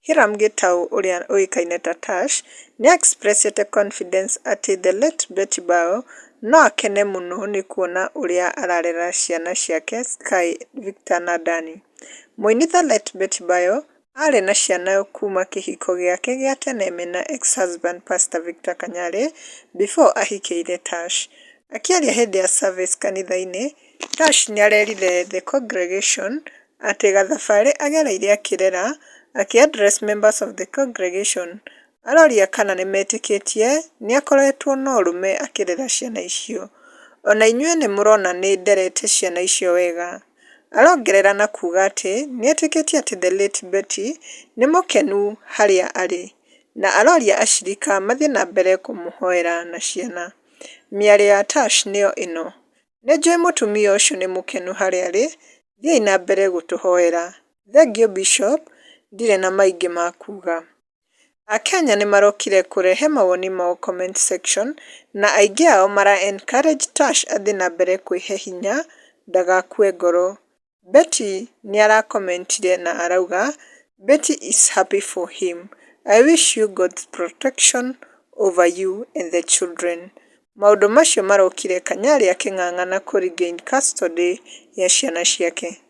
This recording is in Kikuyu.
Hiram Gitau ũrĩa ũĩkaine ta Tash nĩ expressĩte confidence atĩ the late Betty Bayo no akene mũno nĩ kuona ũrĩa ararera ciana ciake Sky, Victor na Danny. Mũini the late Betty Bayo aarĩ na ciana kuma kĩhiko gĩake gĩa tene mena ex-husband Pastor Victor Kanyari before ahikĩire Tash. Akĩaria hĩndĩ ya service kanitha-inĩ, Tash nĩarerire the congregation atĩ gathabarĩ agereire akĩrera akĩ address members of the congregation aroria kana nĩmetĩkĩtie nĩakoretwo na ũrũme akĩrera ciana icio. Ona inyuĩ nĩmũrona nĩ nderete ciana icio wega. Arongerera na kuuga atĩ nĩetĩkĩtie atĩ the late Betty nĩ mũkenu harĩa arĩ na aroria ashirika mathiĩ na mbere kũmũhoera na ciana. Mĩario ya Tash nĩyo ĩno: Nĩnjũĩ mũtumia ũcio nĩ mũkenu harĩa arĩ, thiĩi na mbere gũtũhoera. Thengiũ Bishop, ndirĩ na maingĩ ma kuuga. Akenya nĩmarokire kũrehe mawoni mao comment section na aingĩ ao mara encourage Tash athiĩ na mbere kwĩhe hinya ndagakue ngoro. Betty nĩarakomentire na arauga "Betty is happy for him. I wish you God's protection over you and the children." Maũndũ macio marokire Kanyari akĩng'ang'ana kũ regain custody ya ciana ciake.